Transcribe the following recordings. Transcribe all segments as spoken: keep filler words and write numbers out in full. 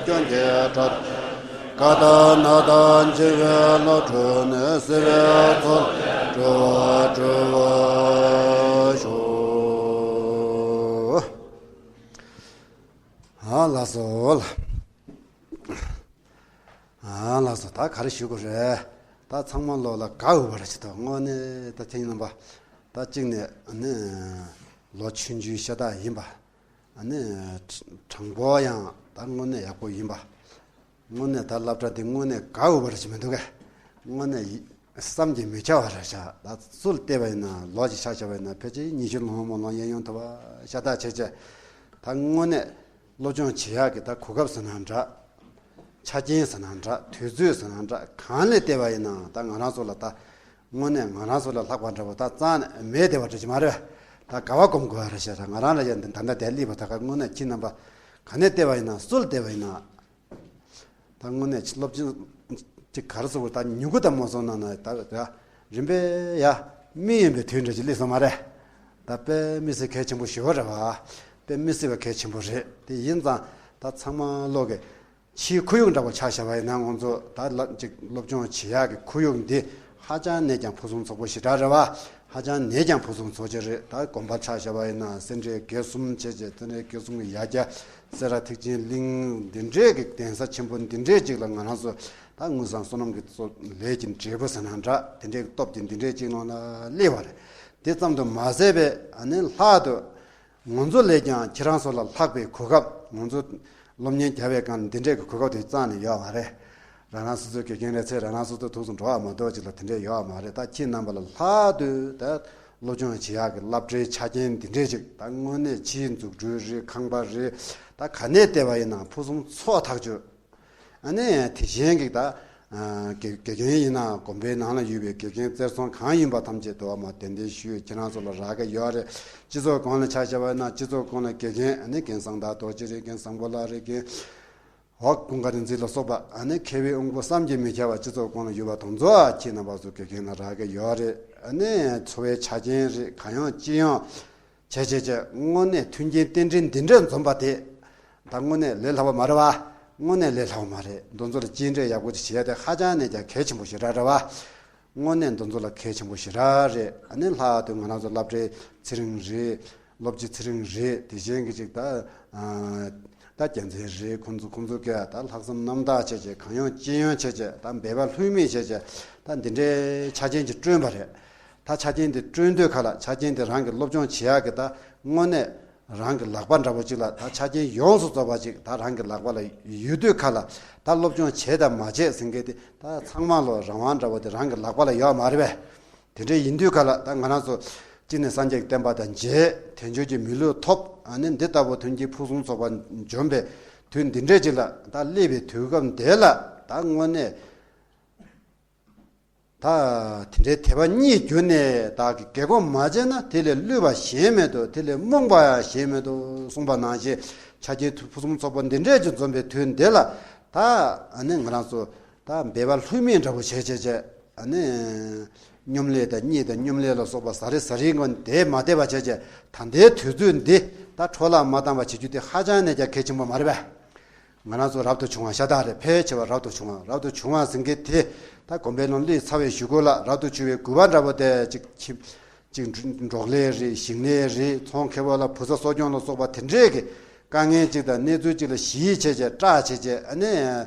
སྐྱོན་གྱི་དགྲ། ཀ་དག་ན་དང་འཆི་བའི་བློ་གྲོལ་ནས། སྲིད་པའི་མཚོ་ལས་འགྲོ་བ་སྒྲོལ་བར་ཤོག། ཨ་ལགས་སོ། ཨ་ལགས་སོ། ད་ག་རེ་ཞུ་དགོས་རེད། ད་ཚང་མ་ལོ་ལ་དགའ་འོས་པ་རེད་ཅེས། ད་དངོས་གནས་ད་ཐེངས་རྣམ་པ་ད་གཅིག་ནས་ནི་ལོ་ཆུང་ཆུང་ཤ་སྟག་ཡིན་པ། ཨ་ནི་གྲངས་འབོར་ཡང་ད་དངོས་གནས་ཡག་པོ་ཡིན་པ། དངོས་གནས་ད་སློབ་གྲྭ་འདི་དངོས་གནས་དགའ་འོས་པ་རེད་ཅེས་མི་འདུག་གས། དངོས་གནས་ཡི་བསམ་གྱིས་མི་ཁྱབ་པ་རེད་ཤག། ད་སུ་ལ་བལྟས་པ་ཡིན་ན་ལོ་གཅིག་ཆ་བཞག་པ་ཡིན་ན་ཕལ་ཆེར་ཉི་ཤུ་ལོངས་མ་ལོངས་གཡས་གཡོན་ཐུབ་པ་ཤ་སྟག་བྱས་བྱས། ད་དངོས་གནས་སློབ་སྦྱོང་བྱེད་ཡག་གི་ད་གོ་སྐབས་ཟེར་ན་འདྲ། ཆ་རྐྱེན་ཟེར་ན་འདྲ། དུས་ཚོད་ཟེར་ན་འདྲ། གང་ལ་བལྟས་པ་ཡིན་ན་ད་ང་རང་ཚོ་ལ་ད་དངོས་གནས་ང་རང་ཚོ་ལ་ལྷག་པ་འདྲ་པོ་ད་རྩ་ནས་མེད་བསྡད་པ་འདྲ་ཅིག་མ་རེད། ད་དགའ་བ་སྒོམ་དགོས་པ་རེད་ཤག། ད་ང་རང་ལ་ཡང་འདི་ད་ལྟ་དེ་སླེབས་པ་ད་ག་དངོས་གནས་ཁྱེད་རྣམ་པ་ག་ནས་བལྟས་པ་ཡིན་ན། སུ་ལ་བལྟས་པ་ཡིན་ན། ད་དངོས་གནས་སློབ་སྦྱོང་ཅིག་ག་རེ་ཟེར་དགོས། ད་མྱུ་གུ་དང་མ་སོང་ན་ན་ད་ད་རིམ་པས་ཡ་མི་ཡིན་པའི་དུས་འདྲ་ཅིག་སླེབས་སོང་མ་རེད། ད་དཔེ་མི་སྲིད་གལ་ཆེན་པོ་ཞེ་པོ་རེད་བ། དཔེ་མི་སྲིད་པ་གལ་ཆེན་པོ་རེད། དེ་ཡིན་ཙང་ད་ཚང་མ་ལོག་གི་ཕྱིའི་ཁོར་ཡུག་འདྲ་པོ་ཆ་བཞག་པ་ཡིན་ན། ང་ཚོ་ད་ལ་ཅིག་སློབ་སྦྱོང་བྱེད་ཡག་གི་ཁོར་ཡུག་འདི་ཧ་ཅང་ནས་ཀྱང་ཕུན་སུམ་ཚོགས་པོ་ཞེ་དྲག་རེད་བ། ཧ་ཅང་ནས་ཀྱང་ཕུན་སུམ་ཚོགས་ཀྱི་རེད། ད་དགོན་པ་ཆ་བཞག་པ་ཡིན་ན་སེ་འབྲས་དགེ་གསུམ་བྱས་བྱས། སེ་འབྲས་དགེ་གསུམ་གྱི་ཡ་གྱལ་སེ་ར་ཐེག་ཆེན་གླིང་འདི་འདྲའི་གི་གདན་ས་ཆེན་པོ་འདི་འདྲའི་ཅིག་ལ་ང་རང་ཚོ་ད་དངུལ་སྲང་བསོད་ནམས་ཀྱི་ཚོགས་ལས་ཀྱི་འབྲས་བུ་ཟེར་ན་འདྲ། དེ་འདྲའི་གི་སྟོབས་ཀྱིས་འདི་འདྲའི་ཅིག་ནང་ལ་སླེབས་པ་རེད། དེ་ཙམ་དུ་མ་ཟད་པའི་ཨ་ནི་ལྷག་ཏུ་ང་ཚོ་ལས་ཀྱང་ཁྱེད་རང་ཚོ་ལ་ལྷག་པའི་གོ་སྐབས། ང་ཚོ་སློབ་གཉེར་རྒྱག་པའི་སྒང་འདི་འདྲའི་གི་གོ་སྐབས་དེ་རྩ་ནས་ཡོད་མ་རེད། རང་རང་སོ་སོའི་དགེ་རྒན་རེད་ཚེ་རང་རང་སོ་སོའི་ཐུགས་སུ་འགྲོ་བ་མ་གཏོགས་ཅིག་ལ་དེ་འདྲའི་ཡོད་མ་རེད། ད་ཁྱེད་རྣམ་པ་ལ་ལྷག་ཏུ་ད་སློབ་སྦྱོང་བྱེད་ཡག་གི་སློབ་གྲྭའི་ཆ་རྐྱེན་འདི་འདྲའི་ཅིག། ད་དངོས་གནས་ཕྱིའི་འཛུགས་སྐྲུན་རེད། ཁང་པ་རེད། ད་ག་ནས་བལྟས་པ་ཡིན་ན་ཕུན་སུམ་ཚོགས་ཐག་ཆོད། ཨ་ནི་དེ་བཞིན་གྱི་ད་ཨ་དགེ་དགེ་རྒན་ཡིན་ན་དགོན་པའི་ནང་ལ་ཡོད་པའི་དགེ་རྒན་རྩེར་སོན་གང་ཡིན་པ་ཐམས་ཅད་དུ་མ་གདན་འདྲེན་ཞུས། ཁྱེད་རང་ཚོ་ལ་རག་གི་ཡོད་རེད། སྤྱི་ཚོགས་ཁོངས་ལ་ཆ་བཞག་པ་ཡིན་ན་སྤྱི་ཚོགས་ཁོངས་ལ་དགེ་རྒན་ཨ་ནི་རྒན་བསམ་དར་རྡོ་རྗེ་རེད། རྒན་བཟང་པོ་ལགས་རེད། རྒན་འོག་ཀུན་དགའ་རིག་འཛིན་ལ་སོགས་པ་ཨ་ནི་མཁས་པའི་དབང་པོ་བསམ་གྱིས་མི་ཁྱབ་པ་སྤྱི་ཚོགས་ཁོངས་ལ་ཡོད་པ་དེ་ཚོ་ཁྱེད་རྣམ་པ་ཚོ་དགེ་རྒན་ལ་རག་གི་ཡོད་རེད། ཨ་ནི་འཚོ་བའི་ཆ་རྐྱེན་རེད། གང་ཡོང་ཅི་ཡོང་བྱས་བྱས་བྱས། དངོས་གནས་མཐུན་རྐྱེན་རྟེན་འབྲེལ་འདི་འདྲ་འཛོམས་པ་དེ་ད་དངོས་གནས་ལས་སླ་བ་མ་རེད་བ། དངོས་གནས་ལས་སླ་བ་མ་རེད། འདི་ཚོ་ལ་གཅེས་སྤྲས་ཡག་པོ་ཅིག་བྱེད་ཡ་དེ་ཧ་ཅང་ནས་ཀྱང་གལ་ཆེན་པོ་ཞེ་དྲག་རེད་བ། དངོས་གནས་འདི་ཚོ་ལ་གལ་ཆེན་པོ་ཞེ་དྲག་རེད། ཨ་ནི་ལྷག་ཏུ་ང་རང་ཚོ་སློབ་གྲྭའི་ཚེ་རིང་རེད། སློབ་སྤྱི་ཚེ་རིང་རེད། དེ་གཞན་གྱི་ཅིག་ད་ཨ་ད་རྒྱལ་མཚན་རེད། ཁོང་ཚོ་ཁོང་ཚོ་གས་ད་ལྷག་བསམ་རྣམ་དག་བྱས་བྱས། གང་ཡོང་ཅི་ཡོང་བྱས་བྱས། ད་འབད་པ་ལྷོད་མེད་བྱས་བྱས། ད་འདི་འདྲའི་ཆ་རྐྱེན་ཅིག་བསྐྲུན་པ་རེད། ད་ཆ་རྐྱེན་དེ་བསྐྲུན་དུས་ཁ་ལ་ཆ་རྐྱེན་དེ་རང་གི་སློབ་སྦྱོང་བྱེད་ཡག་གི་ད་དངོས་གནས་རང་གི་ལག་པ་འདྲ་པོ་ཅིག་ལ། ད་ཆ་རྐྱེན་ཡོངས་སུ་རྫོགས་པ་ཅིག་ད་རང་གི་ལག་པ་ལ་ཡོད་དུས་ཁ་ལ། ད་སློབ་སྦྱོང་བྱས་དང་མ་བྱས་ཟེར་མཁན་དེ་ད་ཚང་མ་ལོ་རང་དབང་འདྲ་པོ་དེ་རང་གི་ལག་པ་ལ་ཡོད་མ་རེད་པས། དེ་འདྲ་ཡིན་དུས་ཁ་ལ་ད་ང་རང་ཚོ་གཅིག་ནས་སངས་རྒྱས་ཀྱི་བསྟན་པ་དང་མཇལ། དལ་འབྱོར་གྱི་མི་ལུས་ཐོབ། ཨ་ནི་འདི་ལྟ་བུ་མཐུན་རྐྱེན་ཕུན་སུམ་ཚོགས་པ་འཇོམས་པའི་དུས་འདི་འདྲ་ཅིག་ལ་ད་སླེབས་པའི་དུས་སྐབས་འདི་ལ་ད་དངོས་གནས་ད་དེ་འདྲའི་དད་པ་གཉིས་གྱུར་ནས་བདག་གིས་དགེ་སྒོ་མ་བྱས་ན། དེ་ལས་བསླུས་པ་གཞན་མེད་དོ། དེ་ལས་རྨོངས་པ་ཡང་གཞན་མེད་དོ་གསུངས་པ་ནང་བཞིན། ཆ་རྐྱེན་ཕུན་སུམ་ཚོགས་པ་འདི་འདྲས་ཀྱིས་འཛོམས་པའི་དུས་འདི་ལ་ད་ཨ་ནི་ང་རང་ཚོ་ད་འབད་པ་ལྷོད་མེད་འདྲ་པོ་བྱས་བྱས་བྱས། ཨ་ནི་སྙོམ་ལས་དང་གཉིད་དང་སྙོམ་ལས་ལ་སོགས་པ་ཟ་རེ་ཟ་རེའི་ངོ་དེ་མ་བསྡད་པ་བྱས་བྱས། ད་ལྟའི་དུས་ཚོད་འདི་ད་འཕྲོ་བརླག་མ་བཏང་བ་བྱེད་རྒྱུ་དེ་ཧ་ཅང་ནས་ཀྱང་གལ་ཆེན་པོ་མ་རེད་པས། ང་རང་ཚོ་རབ་ཏུ་བྱུང་བ་ཤ་སྟག་རེད། ཕལ་ཆེ་བ་རབ་ཏུ་བྱུང་བ། རབ་ཏུ་བྱུང་བ་ཟེར་མཁན་དེ་ད་དགོན་པའི་ནང་སླེབས་ཚར་བའི་གཞུག་གུ་ལ་རབ་ཏུ་བྱུང་བའི་གུས་པ་འདྲ་པོ་དེ་ཅིག་ཁྱིམ་ཅིག་འབྲོག་ལས་རེད། ཞིང་ལས་རེད། ཚོང་ཁེ་པོ་ལ་བུ་ཚ་གསོ་སྐྱོང་ལ་སོགས་པ་དེ་འདྲས་ཀྱི་དཀའ་ངལ་ཅིག་དང་གནས་ཚུལ་ཅིག་ལ་གཞི་བྱས་བྱས། སྐྲག་བྱས་བྱས། ཨ་ནི་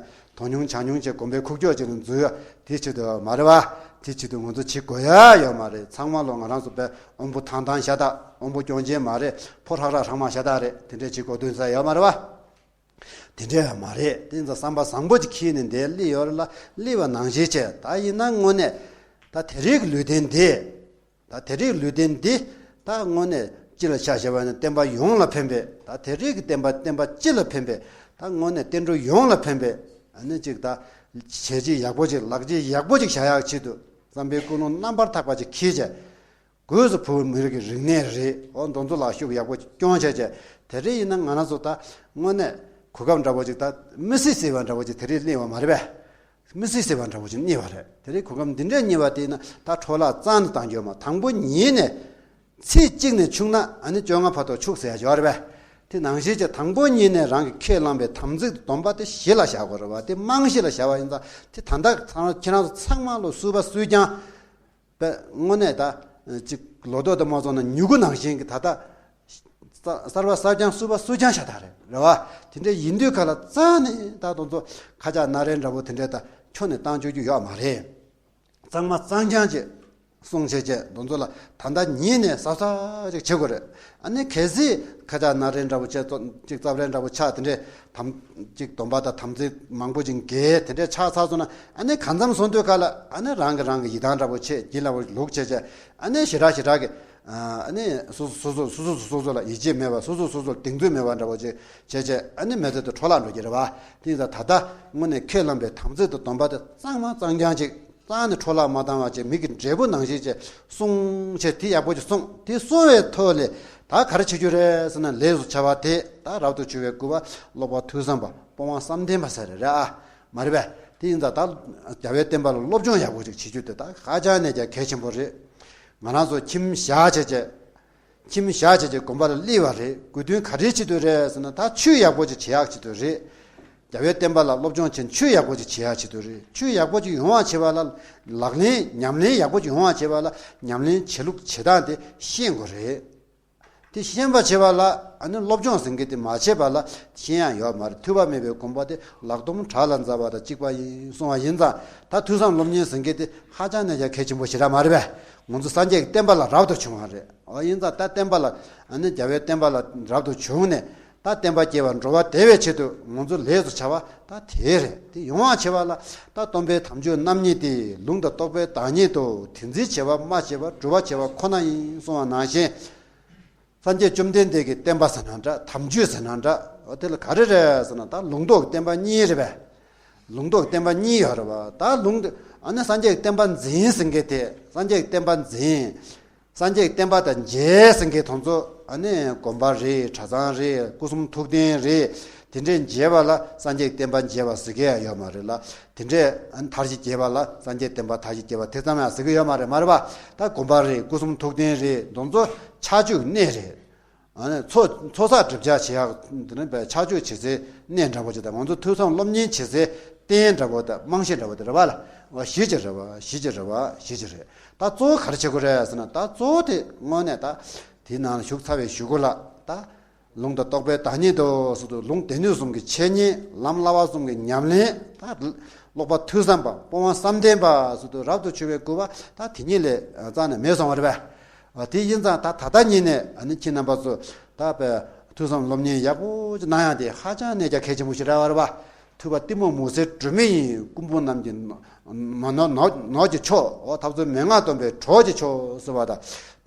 དོ་སྣང་བྱ་སྣང་བྱས་དགོན་པའི་ཁུག་ཀྱོག་ཅིག་ལ་འཛུལ་ཡ་དེ་ཆེད་དུ་མ་རེད་བ། དེ་ཆེད་དུ་ང་ཚོ་བྱེད་དགོས་ཡ་ཡོད་མ་རེད། ཚང་མ་ལོ་ང་རང་ཚོ་དཔེ་དབང་པོ་ཐང་ཐང་ཤ་སྟག། དབང་པོ་སྐྱོན་ཅན་མ་རེད། ཕོ་ཧྲག་ཧྲག་ཧྲག་མ་ཤ་སྟག་རེད། དེ་འདྲས་བྱེད་དགོས་དོན་ཟེར་ཡོད་མ་རེད་བ། དེ་འདྲ་ཡང་མ་རེད། དེ་ཚོ་བསམ་པ་བཟང་པོ་ཅིག་འཁྱེར་ནས་འདིར་སླེབས་ཡོད་རེད་ལ། སླེབས་པ་ནང་བཞིན་བྱས། ད་ཡིན་ན་དངོས་གནས་ད་དེ་རིང་གི་ལུས་རྟེན་འདི། ད་དེ་རིང་གི་ལུས་རྟེན་འདི་ད་དངོས་གནས་སྤྱི་ལ་ཆ་བཞག་པ་ན་བསྟན་པ་ཡོངས་ལ་ཕན་པའི། ད་དེ་རིང་གི་བསྟན་པ་བསྟན་པ་སྤྱི་ལ་ཕན་པའི། ད་དངོས་གནས་བསྟན་འགྲོ་ཡོངས་ལ་ཕན་པའི། ཨ་ནི་ཅིག་ད་བྱས་རྗེས་ཡག་པོ་ཅིག་ལག་རྗེས་ཡག་པོ་ཅིག་བཞག་ཡག་ཆེད་དུ་བསམ་པའི་ཀུན་སློང་རྣམ་པར་དག་པ་ཅིག་འཁྱེར་བྱས། སྒོས་སུ་བོད་མི་རིགས་ཀྱི་རིག་གནས་རེད། འོ་འདི་ཚོ་ལ་ཤུགས་ཡག་པོ་སྐྱོན་བྱས་བྱས། དེ་རིང་ཡིན་ན་ང་རང་ཚོ་ད་དངོས་གནས་གོ་སྐབས་འདྲ་པོ་ཅིག་ད་མི་སྲིད་ཟེར་བ་འདྲ་པོ་ཅིག་དེ་རིང་རྙེད་པ་མ་རེད་པས། མི་སྲིད་ཟེར་བ་འདྲ་པོ་ཅིག་རྙེད་པ་རེད། དེ་རིང་གོ་སྐབས་འདི་འདྲ་རྙེད་པ་དེ་ཡིན་ན་ད་འཕྲོ་བརླག་རྩ་ནས་བཏང་རྒྱུ་ཡོད་མ། དང་པོ་ཉིད་ནས་ཚེས་གཅིག་ནས་ཆུག་ན་ཨ་ནི་བཅོ་ལྔ་བར་དུ་ཆུག་ཟེར་ཡ་ཡོད་རེད་པས། དེ་ནང་བཞིན་གྱི་དང་པོ་ཉིད་ནས་རང་གིས་ཁས་བླངས་པའི་དམ་ཚིག་སྡོམ་པ་དེ་གཞི་ལ་བཞག་དགོས་རེད་བ། དེ་རྨང་གཞི་ལ་བཞག་པ་ཡིན་ཙང་དེ་ད་ལྟ་ཚང་ཁྱེད་རང་ཚོ་ཚང་མ་ལོ་སུས་པ་སུས་ཀྱང་པས་དངོས་གནས་ད་ཅིག་ལོ་ཏོག་དེ་མ་བཙོང་ན་མྱུ་གུ་ནང་བཞིན་གྱི་ད་ལྟ་གསར་པ་གསར་རྐྱང་སུས་པ་སུས་ཀྱང་ཤ་སྟག་རེད་རེད་བ། དེ་འདྲ་ཡིན་དུས་ག་ལ་རྩ་ནས་ད་དུང་ཚོ་ཁ་ཆག་སྣ་རལ་འདྲ་པོ་དེ་འདྲ་ད་ཁྱོན་ནས་བཏང་བཅུག་རྒྱུ་ཡོད་མ་རེད། གཙང་མ་གཙང་རྐྱང་ཅིག་སྲུང་བྱེད་ཅེས་དེ་ཚོ་ལ་ད་ལྟ་ཉིད་ནས་གཟབ་གཟབ་ཅིག་བྱེད་དགོས་རེད། ཨ་ནི་གལ་སྲིད་ཁ་ཆག་སྣ་རལ་འདྲ་པོ་བྱས་ཙང་ཅིག་རྩབ་རལ་འདྲ་པོ་ཆགས། དེ་འདྲས་དམ་ཅིག་སྡོམ་པ་དང་དམ་ཚིག་མང་པོ་ཅིག་འགལ་དེ་འདྲས་ཆགས་ཚར་སོང་ན། ཨ་ནི་གང་འཚམ་སོང་དུས་ག་ལ་ཨ་ནི་རང་གིས་རང་གི་ཡི་དམ་འདྲ་པོ་བྱེད། སྦྱིན་ལ་བོ་ལུག་བྱེད་བྱས། ཨ་ནི་ཞེ་དྲག་ཞེ་དྲག་གི་ཨ་ནི་སོ་སོ་སོ་སོ་སོ་སོ་སོ་ལ་ཡིད་ཆེས་མེད་པ། སོ་སོ་སོ་སོ་ལ་གདེང་ཚོད་མེད་པ་འདྲ་པོ་ཅིག་བྱས་བྱས། ཨ་ནི་མི་ཚེ་དེ་འཕྲོ་བརླག་འགྲོ་གི་རེད་བ། དེ་ཡིན་ཙང་ད་ལྟ་དངོས་གནས་ཁས་བླངས་པའི་དམ་ཚིག་དང་སྡོམ་པ་དེ་གཙང་མ་གཙང་རྐྱང་ཅིག་རྩ་ནས་འཕྲོ་བརླག་མ་བཏང་བ་བྱས། མི་གི་འབྲས་བུ་ནང་བཞིན་བྱས་སྲུང་བྱས། དེ་ཡག་པོ་ཅིག་སྲུང་། དེ་སྲུང་བའི་ཐོག་ལས་ད་ག་རེ་བྱེད་རྒྱུ་རེད་ཟེར་ན། ལས་སུ་བྱ་བ་དེ་ད་རབ་ཏུ་བྱུང་བའི་སྐུ་པར་ཀློག་པ་ཐོས་བསམ་པ་སྤོང་བ་བསམ་གཏན་པ་ཟེར་རེད་ཨ། མ་རེད་པས། དེ་ཡིན་ཙང་ད་རྒྱལ་བའི་བསྟན་པ་ལ་སློབ་སྦྱོང་ཡག་པོ་ཅིག་བྱེད་རྒྱུ་དེ་ད་ཧ་ཅང་ནས་ཀྱང་གལ་ཆེན་པོ་རེད། ང་རང་ཚོ་ཁྱིམ་བཞག་བྱས་བྱས། ཁྱིམ་བཞག་བྱས་བྱས་དགོན་པ་ལ་སླེབས་པ་རེད། དགོས་དོན་ག་རེའི་ཆེད་དུ་རེད་ཟེར་ན། ད་ཆོས་ཡག་པོ་ཅིག་བྱེད་ཡག་ཆེད་དུ་རེད། རྒྱལ་བའི་བསྟན་པ་ལ་སློབ་སྦྱོང་བྱེད། ཆོས་ཡག་པོ་ཅིག་བྱེད་ཡག་ཆེད་དུ་རེད། ཆོས་ཡག་པོ་ཅིག་ཡོང་བ་བྱེད་པ་ལ་ལག་ལེན་ཉམས་ལེན་ཡག་པོ་ཅིག་ཡོང་བ་བྱེད་པ་ལ་ཉམས་ལེན་བྱེད་ལུགས་བྱེད་སྟངས་དེ་ཤེས་དགོས་རེད། དེ་ཤེས་པ་བྱེད་པ་ལ་ཨ་ནི་སློབ་སྦྱོང་ཟེར་མཁན་དེ་མ་བྱས་པ་ལ་ཤེས་ཡག་ཡོད་མ་རེད། ཐོས་པ་མེད་པའི་གོམ་པ་དེ་ལག་རྡུམ་བྲག་ལ་འཛེགས་པ་དང་གཅིག་པ་ཡིན་གསུངས་པ་ཡིན་ཙང་། ད་ཐོས་བསམ་སློབ་གཉེར་ཟེར་མཁན་དེ་ཧ་ཅང་ནས་ཀྱང་གལ་ཆེན་པོ་ཞེ་དྲག་མ་རེད་པས། ང་ཚོ་སངས་རྒྱས་ཀྱི་བསྟན་པ་ལ་རབ་ཏུ་བྱུང་བ་རེད། འོ་ཡིན་ཙང་ད་བསྟན་པ་ལ་ཨ་ནི་རྒྱལ་བའི་བསྟན་པ་ལ་རབ་ཏུ་བྱུང་ནས་ད་བསྟན་པ་སྐྱེ་བར་འགྲོ་བ་བདེ་བའི་ཆེད་དུ་ང་ཚོ་ལས་སུ་བྱ་བ་ད་དེ་རེད། དེ་ཡོང་བ་བྱེད་པ་ལ་ད་སྟོན་པའི་དམ་ཆོས་རྣམ་གཉིས་ཏེ། ལུང་དང་རྟོགས་པའི་བདག་ཉིད་དོ། དེ་འཛིན་བྱེད་པ་སྨྲ་བྱེད་པ་སྒྲུབ་པར་བྱེད་པ་ཁོ་ན་ཡིན་གསུངས་པ་ནང་བཞིན། སངས་རྒྱས་བཅོམ་ལྡན་འདས་ཀྱི་བསྟན་པ་ཟེར་ན་འདྲ། དམ་ཆོས་ཟེར་ན་འདྲ། འོ་དེ་ལ་ག་རེ་རེད་ཟེར་ན། ད་ལུང་རྟོགས་བསྟན་པ་གཉིས་རེད་པས། ལུང་རྟོགས་བསྟན་པ་གཉིས་ཡོད་རེད་པ། ད་ལུང་དེ་ཨ་ནི་སངས་རྒྱས་ཀྱི་བསྟན་པ་འཛིན་ཟེར་མཁན་དེ། སངས་རྒྱས་ཀྱི་བསྟན་པ་འཛིན། སངས་རྒྱས་ཀྱི་བསྟན་པ་དང་མཇལ་ཟེར་མཁན་དེ་ཚོ་ཨ་ནི་དགོན་པ་རེད། གྲྭ་ཚང་རེད། སྐུ་གསུང་ཐུགས་རྟེན་རེད། དེ་འདྲས་མཇལ་བ་ལ་སངས་རྒྱས་ཀྱི་བསྟན་པ་མཇལ་བ་ཟེར་མཁན་ཡང་ཡོད་མ་རེད་ལ། དེ་འདྲས་ཨ་ནི་མཐར་ཞིག་སྐྱེས་པ་ལ་སངས་རྒྱས་བསྟན་པ་མཐར་ཞིག་སྐྱེས་པ་དེ་ཙམ་ཡང་ཟེར་གྱི་ཡོད་མ་རེད། མ་རེད་པ། ད་དགོན་པ་རེད། སྐུ་གསུང་ཐུགས་རྟེན་རེད། དེ་ཚོ་ཕྱག་མཆོད་གནས་རེད། ཨ་ནི་ཚོགས་ཚོགས་བསགས་སྒྲིབ་སྦྱང་བྱེད་ཡག་འདི་ནི་ཕྱག་མཆོད་བྱེད་སའི་གནས་འདྲ་པོ་ཅིག་དང་། ང་ཚོ་ཐོས་བསམ་སློབ་གཉེར་བྱེད་སའི་རྟེན་འདྲ་པོ་དང་རྨང་གཞི་འདྲ་པོ་དེ་རེད་པ་ལ། བཞི་ཅིག་རེད་པ། བཞི་ཅིག་རེད་པ། བཞི་ཅིག་རེད། ད་གཙོ་བོ་ག་རེ་བྱེད་དགོས་རེད་ཟེར་ན། ད་གཙོ་བོ་དེ་དངོས་གནས་ད་དེའི་ནང་ལ་ཞུགས་ཚར་བའི་གཞུག་གུ་ལ་ད་ལུང་དང་རྟོགས་པའི་བདག་ཉིད་དོ་ཟེར་དུས། ལུང་སྡེ་སྣོད་གསུམ་གྱི་འཆད་ཉན། ལམ་བསླབ་པ་གསུམ་གྱི་ཉམས་ལེན། ད་ཀློག་པ་ཐོས་བསམ་པ་སྤོང་བ་བསམ་གཏན་པ་ཟེར་དུས། རབ་ཏུ་བྱུང་བའི་སྐུ་པར་ད་དེ་གཉིས་ལས་རྩ་ནས་མེད་སོང་བ་རེད་པས། དེ་ཡིན་ཙང་ད་ད་ལྟ་ཉིད་ནས་ཨ་ནི་ཁྱེད་རྣམ་པ་ཚོ་ད་དཔེ་ཐོས་བསམ་སློབ་གཉེར་ཡག་པོ་ཅིག་གནང་ཡག་དེ་ཧ་ཅང་ནས་ཀྱང་གལ་ཆེན་པོ་ཞིག་རེད་པ། ཐོས་པ་གཏི་མུག་མུན་སེལ་སྒྲོན་མེ་ཡིན། རྐུན་པོ་རྣམས་ཀྱི་ནོར་ནོར་ནོར་གྱི་མཆོག་འོ། འཐབ་རྩོད་མན་ངག་སྟོན་པའི་གྲོགས་ཀྱི་མཆོག་ཟེར་བ་དང་།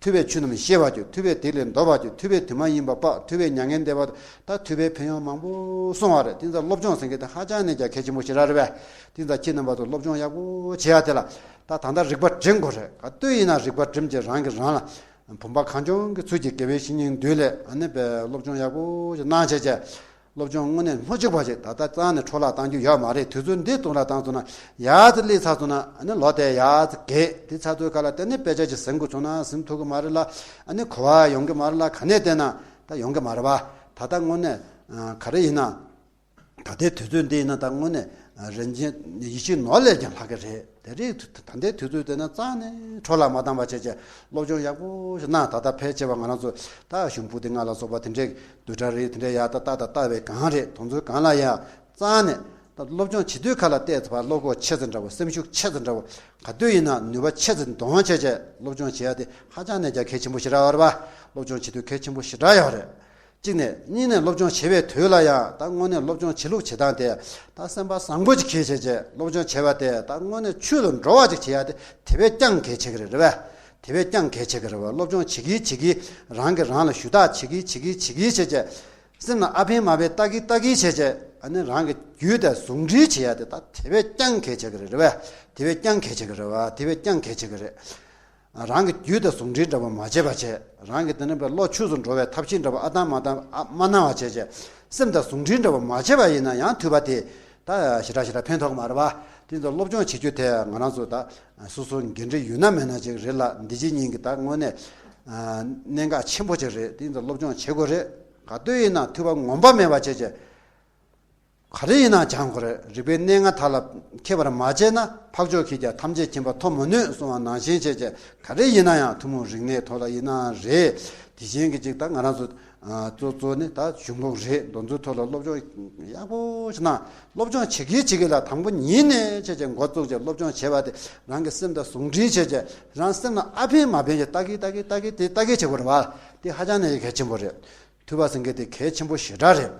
ཐོས་པས་ཆོས་རྣམས་ཤེས་པར་འགྱུར། ཐོས་པས་སྡིག་ལས་ཟློག་པར་འགྱུར། ཐོས་པས་དུས་མ་ཡིན་པ་སྤང་། ཐོས་པས་མྱ་ངན་འདས་པ་ཐོབ། ད་ཐོས་པའི་ཕན་ཡོན་མང་པོ་གསུངས་པ་རེད། དེ་ཚོ་སློབ་སྦྱོང་ཟེར་མཁན་དེ་ཧ་ཅང་ནས་ཀྱང་གལ་ཆེན་པོ་ཞིག་རེད་པས། དེ་ཚོ་ཁྱེད་རྣམ་པ་ཚོ་སློབ་སྦྱོང་ཡག་པོ་བྱེད་ཡག་དེ་ལ་ད་ད་ལྟ་རིག་པ་སྒྲིམ་དགོས་རེད། ག་དུས་ཡིན་ན་རིག་པ་སྒྲིམ་གྱི་རང་གིས་རང་ལ། བུམ་པ་གང་བྱུང་གི་ཚུལ་གྱིས་དགེ་བའི་བཤེས་གཉེན་མདུན་ལས་ཨ་ནི་དཔེ་སློབ་སྦྱོང་ཡག་པོ་ཞིག་གནང་བྱས་བྱས། སློབ་སྦྱོང་དངོས་གནས་སྔོན་གཅིག་པ་ཞིག་ད་ལྟ་རྩ་ནས་འཕྲོ་བརླག་གཏང་རྒྱུ་ཡོད་མ་རེད། དུས་ཚོད་འདི་སྟོང་ལ་བཏང་སོང་ན། ཡར་ཙི་སླེབས་ཚར་སོང་ན་ཨ་ནི་ལོ་དེ་ཡར་ཙི་རྒས། དེ་ཚར་དུས་ག་ལ་དེ་ནི་དཔེ་ཆ་ཅིག་ཟིན་དགོས་བྱུང་ན་ཟིན་ཐུབ་ཀྱི་མ་རེད་ལ། ཨ་ནི་གོ་བ་ཡོང་གི་མ་རེད་ལ། ག་ནས་བལྟས་ན་ད་ཡོང་གི་མ་རེད་པ། ད་ལྟ་དངོས་གནས་ག་རེ་ཡིན་ན། ད་ལྟའི་དུས་ཚོད་འདི་ཡིན་ན་ད་དངོས་གནས་རིན་ཆེན་ཡིད་བཞིན་ནོར་ལས་ཀྱང་ལྷག་གི་རེད། དེ་རིང་ད་ལྟའི་དུས་ཚོད་དེ་ན་རྩ་ནས་འཕྲོ་བརླག་མ་བཏང་བ་བྱས་བྱས་སློབ་སྦྱོང་ཡག་པོ་ཞིག་གནང་། ད་ལྟ་ཕལ་ཆེ་བ་ང་རང་ཚོ་ད་གཞུང་ཕུགས་དེ་ང་ལ་སོགས་པ་དེ་འདྲའི་བསྡུས་གྲྭ་རེད། དེ་འདྲའི་ཡག་ད་ལྟ་ད་ལྟ་བའི་སྒང་རེད། དེ་ཚོའི་སྒང་ལ་ཡང་རྩ་ནས་ད་སློབ་སྦྱོང་བྱེད་དུས་ག་ལ་བལྟས་ཚེ་བློ་ཁོག་ཆེ་ཙམ་འདྲ་བོ། སེམས་ཤུགས་ཆེ་ཙམ་འདྲ་བོ། ག་དུས་ཡིན་ན་ནུས་པ་ཆེ་ཙམ་གཏོང་བྱས་བྱས་སློབ་སྦྱོང་བྱེད་ཡ་དེ་ཧ་ཅང་ནས་ཀྱང་གལ་ཆེན་པོ་ཞེ་དྲག་ཡོད་རེད་པ། སློབ་སྦྱོང་བྱེད་དུས་གལ་ཆེན་པོ་ཞེ་དྲག་ཡོད་རེད། གཅིག་ནས། གཉིས་ནས་སློབ་སྦྱོང་བྱེད་པའི་དུས་ལ་ཡང་ད་དངོས་གནས་སློབ་སྦྱོང་བྱེད་ལུགས་བྱེད་སྟངས་དེ་ད་སེམས་པ་བཟང་པོ་ཅིག་གིས་བྱས་བྱས། སློབ་སྦྱོང་བྱེད་པ་དེ་ད་དངོས་གནས་ཆོས་ལ་འགྲོ་བ་ཅིག་བྱེད་ཡ་དེ་དེ་བས་ཀྱང་གལ་ཆེ་གི་རེད་རེད་པས། དེ་བས་ཀྱང་གལ་ཆེ་གི་རེད་པ། སློབ་སྦྱོང་བྱེད་ཀྱིན་བྱེད་ཀྱིན། རང་གིས་རང་ལ་ཞུ་དག་བྱེད་ཀྱིན་བྱེད་ཀྱིན་བྱེད་ཀྱིན་བྱས་བྱས། སེམས་ལ་ཨ་ཕན་མ་ཕན་ལྟ་གིན་ལྟ་གིན་བྱས་བྱས། ཨ་ནི་རང་གི་རྒྱུད་དེ་ཟུང་འབྲེལ་བྱེད་ཡ་དེ་ད་དེ་བས་ཀྱང་གལ་ཆེ་གི་རེད་རེད་པས། དེ་བས་ཀྱང་གལ་ཆེ་གི་རེད་པ། དེ་བས་ཀྱང་གལ་ཆེ་གི་རེད། རང་གི་རྒྱུད་དང་ཟུང་འབྲེལ་འདྲ་པོ་མ་བྱས་པ་བྱས། རང་གི་དེ་ནས་བློ་ཆོས་སུ་འགྲོ་བའི་ཐབས་ཤེས་འདྲ་པོ་ཨ་ཏང་མ་ཏང་ཨ་མ་གནང་བ་བྱས་བྱས། སེམས་དང་ཟུང་འབྲེལ་འདྲ་པོ་མ་བྱས་པ་ཡིན་ན་ཡང་ཐོས་པ་དེ་ད་ཞེ་དྲག་ཞེ་དྲག་ཕན་ཐོགས་མ་རེད་པ། དེ་ཚོ་སློབ་སྦྱོང་བྱེད་རྒྱུ་དེ་ང་རང་ཚོ་ད་སོ་སོ་འགན་འཁྲི་ཡོད་ན་མེད་ན་ཅིག་རེད་ལ། འདི་ཕྱི་གཉིས་ཀྱི་ད་དངོས་གནས་གནད་འགག་ཆེན་པོ་ཅིག་རེད། དེ་ཚོ་སློབ་སྦྱོང་བྱེད་དགོས་རེད། ག་དུས་ཡིན་ན་ཐོས་པ་ངོམས་པ་མེད་པ་བྱས་བྱས། ག་རེ་ཡིན་ན་སྦྱང་དགོས་རེད། རིག་པའི་གནས་ལྔ་དག་ལ་མཁས་པར་མ་བྱས་ན། འཕགས་མཆོག་གིས་ཀྱང་ཐམས་ཅད་མཁྱེན་པ་ཐོབ་མི་ནུས་གསུངས་པ་ནང་བཞིན་བྱས་བྱས། ག་རེ་ཡིན་ན་ཡང་ཐུན་མོང་རིག་གནས་ཐོག་ལ་ཡིན་ན་རེད། དེ་བཞིན་གྱི་ཅིག་ད་ང་རང་ཚོ་གཙོ་གཙོ་ནི་ད་གཞུང་ལུགས་རེད། འདི་ཚོའི་ཐོག་ལ་སློབ་སྦྱོང་ཡག་པོ་ཞིག་གནང་། སློབ་སྦྱོང་བྱེད་ཀྱི་བྱེད་ཀྱི་ལ་དང་པོ་ཉིད་ནས་བྱས་བྱས་འགོ་བཙུགས་བྱས་སློབ་སྦྱོང་བྱས་པ་དེ་རང་གི་སེམས་དང་ཟུང་འབྲེལ་བྱས་བྱས། རང་སེམས་ལ་ཨ་ཕན་མ་ཕན་ཞིག་ལྟ་གི་ལྟ་གི་ལྟ་གི་དེ་ལྟ་གི་བྱེད་དགོས་རེད་བ། དེ་ཧ་ཅང་ནས་གལ་ཆེན་པོ་རེད། ཐོས་པ་ཟེར་མཁན་དེ་གལ་ཆེན་པོ་ཞེ་དྲག་རེད།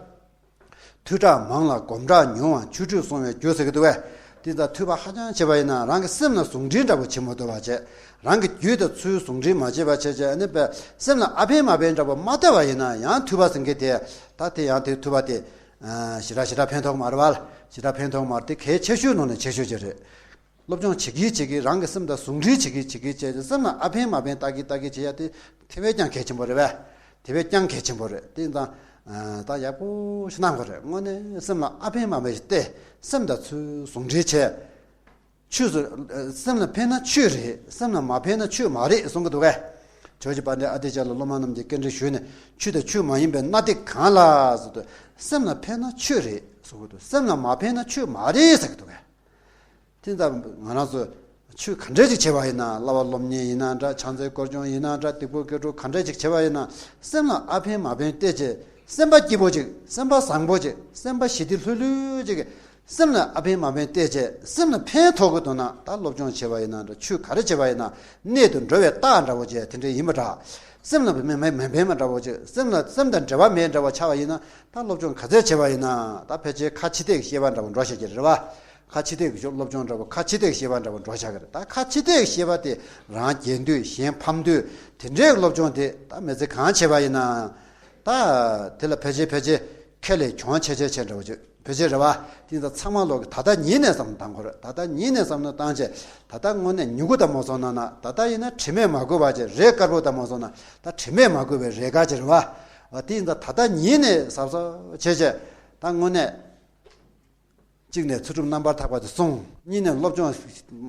ཐོས་གྲངས་མང་ལ་སྒོམ་གྲངས་ཉུང་བ་ཆོས་ཁྲིད་སྲུང་བའི་རྒྱུ་ཟེར་གྱི་འདུག་བས། དེ་ལྟར་ཐོས་པ་ཧ་ཅང་བྱས་པ་ཡིན་ན་རང་གི་སེམས་ལ་ཟུང་འབྲེལ་འདྲ་པོ་བྱེད་མ་ཐུབ་པ་བྱས། རང་གི་རྒྱུད་དང་ཚུལ་ཟུང་འབྲེལ་མ་བྱས་པ་བྱས་བྱས། ཨ་ནི་པས་སེམས་ལ་ཨ་ཕན་མ་ཕན་འདྲ་པོ་མ་བལྟས་པ་ཡིན་ན་ཡང་ཐོས་པ་ཟེར་མཁན་དེ་ད་དེ་ཡང་དེ་ཐོས་པ་དེ་ཞེ་དྲག་ཞེ་དྲག་ཕན་ཐོགས་མ་རེད་བ། ཞེ་དྲག་ཕན་ཐོགས་མ་རེད། དེ་གལ་ཆེ་ཤོས་ནང་ནས་ཆེ་ཤོས་ཅིག་རེད། སློབ་སྦྱོང་བྱེད་ཀྱི་བྱེད་ཀྱི་རང་གི་སེམས་དང་ཟུང་འབྲེལ་བྱེད་ཀྱི་བྱེད་ཀྱི་བྱས་ཏེ་སེམས་ལ་ཨ་ཕན་མ་ཕན་ལྟ་གི་ལྟ་གི་བྱེད་ཡ་དེ་དེ་བས་ཀྱང་གལ་ཆེན་པོ་རེད་བས། དེ་བས་ཀྱང་གལ་ཆེན་པོ་རེད། དེ་ཙང་ད་ཡག་པོ་ཞིག་གནང་དགོས་རེད། དངོས་གནས་སེམས་ལ་ཨ་ཕན་མ་ཕན་ཞིག་བལྟས། སེམས་དང་ཚུལ་ཟུང་འབྲེལ་བྱས། ཆོས་སུ་སེམས་ལ་ཕན་ན་ཆོས་རེད། སེམས་ལ་མ་ཕན་ན་ཆོས་མ་རེད་གསུང་གི་འདུག་གས། ཇོ་བོ་རྗེ་དཔལ་ལྡན་ཨ་ཏི་ཤ་ལ་སློབ་མ་རྣམས་ཀྱིས་སྐད་འདྲེན་ཞུས་ནས། ཆོས་དང་ཆོས་མ་ཡིན་པའི་སྣ་སྡེ་གང་ལ་ཟེར་དུས། སེམས་ལ་ཕན་ན་ཆོས་རེད་གསུང་གི་འདུག་སེམས་ལ་མ་ཕན་ན་ཆོས་མ་རེད་ཟེར་གི་འདུག་གས། དེ་ལྟར་ང་རང་ཚོ་ཆོས་ག་འདྲ་ཅིག་བྱེད་པ་ཡིན་ན། བསླབ་པ་སློབ་གཉེར་ཡིན་ན་འདྲ། ཕྱག་འཚལ་སྐོར་སྦྱོང་ཡིན་ན་འདྲ། སྡིག་པ་སྐྱེ་སྒྲུབ་ག་འདྲ་ཅིག་བྱེད་པ་ཡིན་ན། སེམས་ལ་ཨ་ཕན་མ་ཕན་བལྟས་བྱས། སེམས་པ་སྐྱིད་པོ་ཅིག་སེམས་པ་བཟང་པོ་ཅིག་སེམས་པ་ཞི་བདེ་ལྷོད་ལྷོད་ཅིག་སེམས་ལ་ཨ་ཕན་མ་ཕན་བལྟས་བྱས། སེམས་ལ་ཕན་ཐོགས་ཀྱི་འདུག་ན། ད་སློབ་སྦྱོང་བྱེད་པ་ཡིན་ན་འདྲ། ཆོས་ག་རེ་བྱེད་པ་ཡིན་ན་གནད་དུ་འགྲོ་བའི་རྟགས་འདྲ་བོ་ཅིག་དེ་འདྲ་ཡིན་པ་འདྲ། སེམས་ལ་མི་མི་མི་ཕན་པ་འདྲ་བོ་ཅིག་སེམས་ལ་སེམས་དང་འབྲེལ་བ་མེད་འདྲ་བོ་ཆགས་པ་ཡིན་ན། ད་སློབ་སྦྱོང་ག་ཚད་བྱེད་པ་ཡིན་ན། ད་ཕལ་ཆེར་ཁ་ཕྱི་བལྟས་ཤེས་པ་འདྲ་བོ་འགྲོ་ཤེས་ཀྱི་རེད་བ། ཁ་ཕྱི་བལྟས་ཀྱི་སློབ་སྦྱོང་འདྲ་བོ། ཁ་ཕྱི་བལྟས་ཤེས་པ་འདྲ་བོ་འགྲོ་ཤག་གི་རེད། ད་ཁ་ཕྱི་བལྟས་ཤེས་པ་དེ་རང་རྒྱལ་འདོད་གཞན་ཕམ་འདོད་དེ་འདྲའི་སློབ་སྦྱོང་དེ་ད་མི་ཚེ་གང་བྱེད་པ་ཡིན་ན། ད་དེ་ལ་ཕལ་ཆེར་ཕལ་ཆེར་ཁས་ལེན་གྱོང་ཆེ་ཆེ་ཆེ་འདྲ་བོ་ཅིག་ཕལ་ཆེར་རེད་བ། དེ་ཚོ་ཚང་མ་ལོག་གི་ད་ལྟ་ཉིད་ནས་བསམ་བློ་བཏང་དགོས་རེད། ད་ལྟ་ཉིད་ནས་བསམ་བློ་བཏང་བྱས། ད་ལྟ་དངོས་གནས་མྱུ་གུ་དང་མ་སོང་ན་ན། ད་ལྟ་ཡིན་ན་དྲི་མས་མ་གོས་པ་ཅིག་རས་དཀར་པོ་དང་མ་སོང་ན། ད་དྲི་མས་མ་གོས་པའི་རས་དཀར་ཅིག་རེད་བ། དེ་ཡིན་ཙང་ད་ལྟ་ཉིད་ནས་གཟབ་གཟབ་བྱས་བྱས། ད་དངོས་གནས། གཅིག་ནས་ཚུལ་ཁྲིམས་རྣམ་པར་དག་པ་དེ་བསྲུང་། གཉིས་ནས་སློབ་སྦྱོང་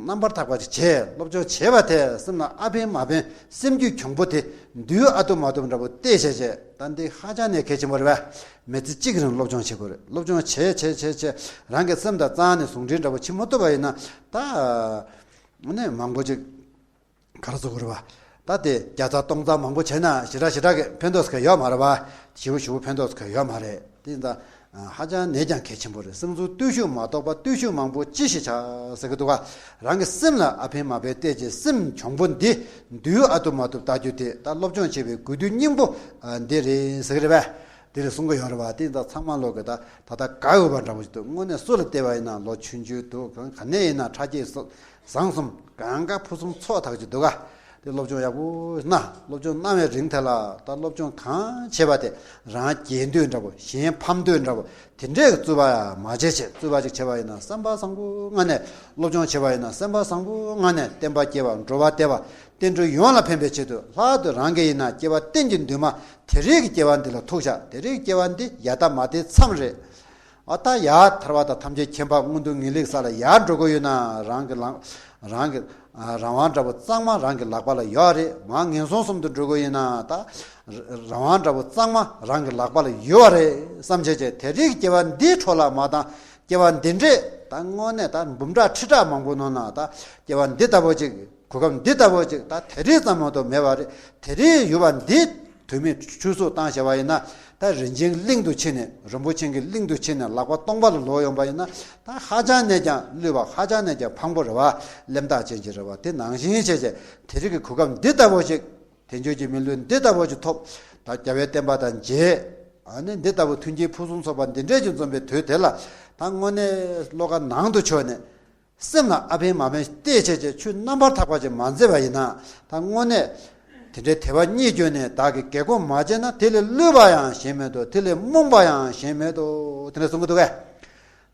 རྣམ་པར་དག་པ་དེ་བྱས། སློབ་སྦྱོང་བྱས་པ་དེ་སེམས་ལ་ཨ་ཕན་མ་ཕན་སེམས་རྒྱུད་གྱོང་པོ་དེ་འདུལ་ཨ་ཐུབ་མ་ཐུབ་འདྲ་པོ་བལྟས་བྱས་བྱས། ད་འདི་ཧ་ཅང་ནས་གལ་ཆེན་པོ་རེད་བས། མི་ཚེ་གཅིག་རིང་སློབ་སྦྱོང་བྱེད་དགོས་རེད། སློབ་སྦྱོང་བྱས་བྱས་བྱས་བྱས། རང་གི་སེམས་དང་རྩ་ནས་ཟུང་འབྲེལ་འདྲ་པོ་བྱེད་མ་ཐུབ་པ་ཡིན་ན། ད་ནས་མང་པོ་ཅིག་ག་རེ་ཟེར་དགོས་རེད་བ། ད་དེ་བརྒྱ་ཚར་སྟོང་ཚར་མང་པོ་བྱས་ན་ཞེ་དྲག་ཞེ་དྲག་གི་ཕན་ཐོགས་ཟེར་མཁན་ཡོད་མ་རེད་བ། ཞེ་པོ་ཞེ་པོ་ཕན་ཐོགས་ཟེར་མཁན་ཡོད་མ་རེད། དེ་ཡིན་ཙང་ཧ་ཅང་ནས་ཀྱང་གལ་ཆེན་པོ་རེད། སེམས་ཚོར་བརྟུལ་ཞུགས་མ་གཏོགས་པ་བརྟུལ་ཞུགས་མང་པོ་ཅི་ཞིག་བྱ་ཟེར་གི་འདུག་ག་རང་གི་སེམས་ལ་ཨ་ཕན་མ་ཕན་བལྟས་ཀྱི་སེམས་གྱོང་པོ་འདི་འདུལ་ཨ་ཐུབ་མ་ཐུབ་ལྟ་རྒྱུ་དེ་ད་སློབ་སྦྱོང་བྱེད་པའི་དགོས་དུས་སྙིང་པོ་འདི་རེད་ཟེར་གི་རེད་བས། དེ་རེད་གསུང་གི་ཡོད་རེད་བ། དེ་ཡིན་ཙང་ཚང་མ་ལོག་གི་ད་ད་ལྟ་དགའ་འོས་པ་འདྲ་པོ་ཞིག་འདུག་དངོས་གནས་སུ་ལ་བལྟས་པ་ཡིན་ན་ལོ་ཆུང་ཆུང་འདུག་གང་ག་ནས་ཡིན་ན་ཁྲག་སྐྱེས་སོ། བཟང་གསུམ་གང་ག་ཕུན་སུམ་ཚོགས་དག་ཅིག་འདུག་ག་དེ་སློབ་སྦྱོང་ཡག་པོ་གནང་། སློབ་སྦྱོང་གནང་བའི་རིང་དེ་ལ་ད་སློབ་སྦྱོང་གང་བྱས་པ་དེ་རང་རྒྱལ་འདོད་འདྲ་པོ་གཞན་ཕམ་འདོད་འདྲ་པོ་དེ་འདྲའི་རྩོད་པ་ཡང་མ་བྱེད་ཅེས། རྩོད་པ་ཅིག་བྱས་པ་ཡིན་ན་བསམ་པ་བཟང་པོ་ངང་ནས། སློབ་སྦྱོང་བྱས་པ་ཡིན་ན་བསམ་པ་བཟང་པོ་ངང་ནས་བསྟན་པ་སྐྱེ་བ་འགྲོ་བ་བདེ་བ་བསྟན་འགྲོ་ཡོངས་ལ་ཕན་པའི་ཆེད་དུ་ལྷག་ཏུ་རང་གི་ཡིན་ན་སྐྱེ་བ་གཏན་གྱི་འདུན་མ་དེ་རིང་གི་སྐྱེ་བ་འདི་ལ་ཐུག་བཞག་དེ་རིང་གི་སྐྱེ་བ་འདི་ཡ་ད་མ་དེ་མཚམས་རེད། ཨ་ད་ཡར་ཐར་པ་དང་ཐམས་ཅད་མཁྱེན་པ་མངོན་མཐོ་ངེས་ལེགས་ས་ལ་ཡར་འགྲོ་དགོས་ཡོད་ན། རང་གི་ལག་རང་གི་ཨ་རང་དབང་འདྲ་པོ་གཙང་མ་རང་གི་ལག་པ་ལ་ཡོད་རེད། མར་ངན་སོང་གསུམ་དུ་འགྲོ་དགོས་ཡོད་ན་ད་རང་དབང་འདྲ་པོ་གཙང་མ་རང་གི་ལག་པ་ལ་ཡོད་རེད་བསམ་བྱས་བྱས། དེ་རིང་སྐྱེ་བ་འདིའི་འཕྲོ་ལ་མ་བཏང་། སྐྱེ་བ་འདི་འདྲས་ད་དངོས་གནས་ད་འབུམ་ཕྲག་ཁྲི་ཕྲག་མང་པོ་ནང་ན་ད་སྐྱེ་བ་འདི་ལྟ་བུ་ཅིག་གོ་སྐབས་འདི་ལྟ་བུ་ཅིག་ད་དེ་རིང་ཙམ་མ་གཏོགས་མེད་པ་རེད། དེ་རིང་ཡོད་པ་འདི་དུས་མིན་ཆུད་ཟོས་བཏང་བྱས་པ་ཡིན་ན། ད་རིན་ཆེན་གླིང་དུ་ཕྱིན་ནས་རིན་པོ་ཆེ་གི་གླིང་དུ་ཕྱིན་ནས་ལག་པ་སྟོང་པ་ལ་ལོག་ཡོང་པ་ཡིན་ན། ད་ཧ་ཅང་ནས་ཀྱང་བསླུས་པ། ཧ་ཅང་ནས་ཀྱང་ཕངས་པོ་རེད་བ། གླེན་རྟགས་ཅན་གྱི་རེད་བ། དེ་ནང་བཞིན་བྱས་བྱས་དེ་རིང་གི་གོ་སྐབས་འདི་ལྟ་བུ་ཅིག་དལ་འབྱོར་གྱི་མི་ལུས་འདི་ལྟ་བུ་ཅིག་ཐོབ། ད་རྒྱལ་བའི་བསྟན་པ་དང་མཇལ། ཨ་ནི་འདི་ལྟ་བུ་མཐུན་རྐྱེན་ཕུན་སུམ་ཚོགས་པ་འདི་འདྲས་ཀྱིས་འཛོམས་པའི་དུས་དེ་ལ། ད་དངོས་གནས་བློ་ཁ་ནང་དུ་ཕྱོགས་ནས། སེམས་ལ་ཨ་ཕན་མ་ཕན་བལྟས་བྱས་བྱས་ཆོས་རྣམ་པར་དག་པ་ཅིག་མ་མཛད་པ་ཡིན་ན། ད་དངོས་གནས། དེ་འདྲའི་དད་པ་རྙེད་བྱུང་ནས་བདག་གིས་དགེ་སྒོ་མ་བྱས་ན། དེ་ལས་བསླུས་པ་ཡང་གཞན་མེད་དོ། དེ་ལས་རྨོངས་པ་ཡང་གཞན་མེད་དོ། དེ་འདྲ་གསུང་གི་འདུག་གས།